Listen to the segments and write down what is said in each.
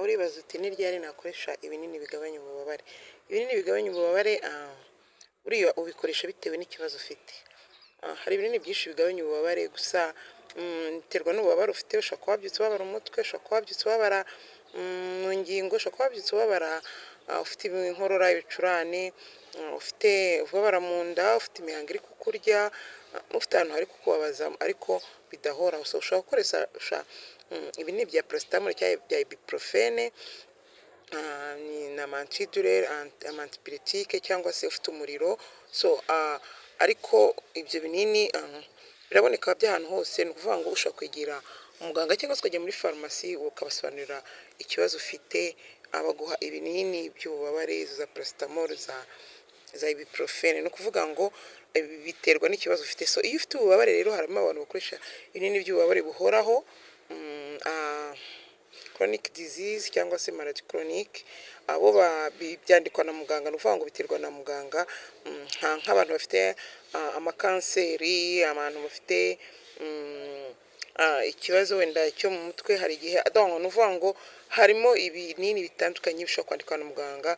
Uribaza uti: "Ni ryari nakoresha ibinini bigabanya ububabare?" Ibinini bigabanya ububabare, buriya ubikoresha bitewe n'ikibazo ufite. Hari ibinini byinshi bigabanya ububabare, gusa biterwa n'ububabare ufite. Ushobora kuba wabyutse ubabara umutwe, ushobora kuba wabyutse ubabara mu ngingo, ushobora kuba wabyutse ubabara, ufite inkorora, ibicurane, ufite ubabara mu nda, ufite imihango iri kukurya, ufite ahantu hari kukubabaza ariko bidahoraho. So ushobora gukoresha ibinini bya paracetamol cyangwa bya ibuprofène, ni ama antidouleur, ama antipyrétique, cyangwa se ufite umuriro. So ariko ibyo binini biraboneka by'ahantu hose. Ni ukuvuga ngo ushobora kwegera umuganga cyangwa se ukajya muri farumasi, ukabasobanurira ikibazo ufite, baguha ibinini by'ububabare, izo za paracetamol, za ibuprofène. Ni ukuvuga ngo biterwa n'ikibazo ufite. So iyo ufite ububabare rero, harimo abantu bakoresha ibinini by'ububabare buhoraho, chronic disease cyangwa se maladie chronique. Abo byandikwa na muganga. Ni ukuvuga ngo biterwa na muganga, nk'abantu bafite amakanseri, abantu bafite ikibazo wenda cyo mu mutwe. Hari igihe, donc ni ukuvuga ngo harimo ibinini bitandukanye bishobora kwandikwa na muganga,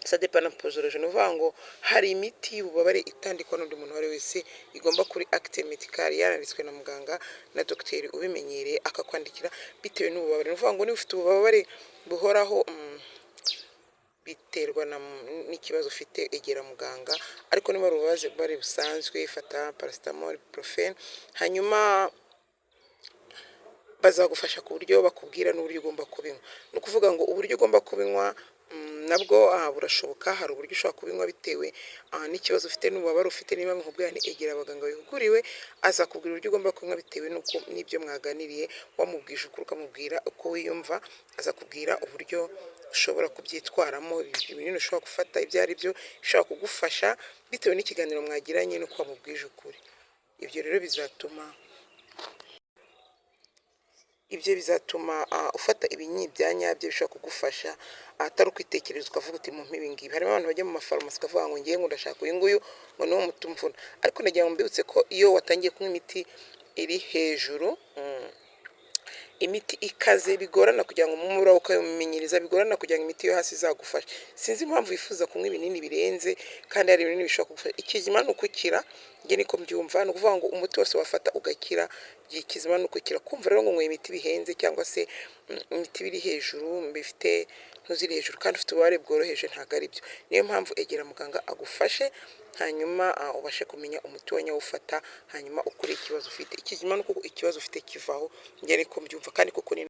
ça dépend na posologie. Ni ukuvuga ngo hari imiti y'ububabare itandikwa n'undi muntu uwo ari we wese, igomba kuri acte médical yaranditswe na muganga na dogiteri ubimenyereye, akakwandikira bitewe n'ububabare. Ni ukuvuga ngo niba ufite ububabare buhoraho, biterwa n'ikibazo ufite, egera muganga. Ariko niba ari ububabare busanzwe, fata paracetamol, ibuprofène, hanyuma bazagufasha ku buryo bakubwira n'uburyo ugomba kubinywa. Ni ukuvuga ngo uburyo ugomba kubinywa nabwo burashoboka. Hari uburyo ushobora kubinywa bitewe n'ikibazo ufite n'ububabare ufite. Niba nkubwira nti egera abaganga babihuguriwe, azakubwira uburyo ugomba kunywa bitewe n'uko n'ibyo mwaganiriye, wamubwije ukuri, ukamubwira uko wiyumva, azakubwira uburyo ushobora kubyitwaramo, ibinini ushobora gufata ibyo ari byo bishobora kugufasha bitewe n'ikiganiro mwagiranye n'uko wamubwije ukuri. Ibyo rero bizatuma ufata ibinini bya nyabyo bishobora kugufasha, atari ukwitekereza ukavuga uti: "Mumpe ibi ngibi." Harimo abantu bajya mu mafarumasi ukavuga ngo: "Ngiye, ngo ndashaka uyu nguyu, ngo niwo muti umvura." Ariko nagira ngo mbibutse ko iyo watangiye kunywa imiti iri hejuru, imiti ikaze, bigorana kugira ngo umubiri wawe ukayimenyereza, bigorana kugira ngo imiti yo hasi izagufashe. Sinzi impamvu wifuza kunywa ibinini birenze kandi hari ibinini bishobora kugufasha. Ikizima ni ukukira, njye niko mbyumva. Ni ukuvuga ngo umuti wose wafata ugakira, ikizima ni ukukira. Kumva rero ngo unyweye imiti bihenze cyangwa se imiti biri hejuru, bifite ntuziri hejuru, kandi ufite ububabare bworoheje, ntabwo ari byo. Niyo mpamvu egera muganga agufashe, hanyuma ubashe kumenya umuti wa nyawo ufata, hanyuma ukure ikibazo ufite. Ikizima ni uko ikibazo ufite kivaho. Njye niko mbyumva kandi kuko ni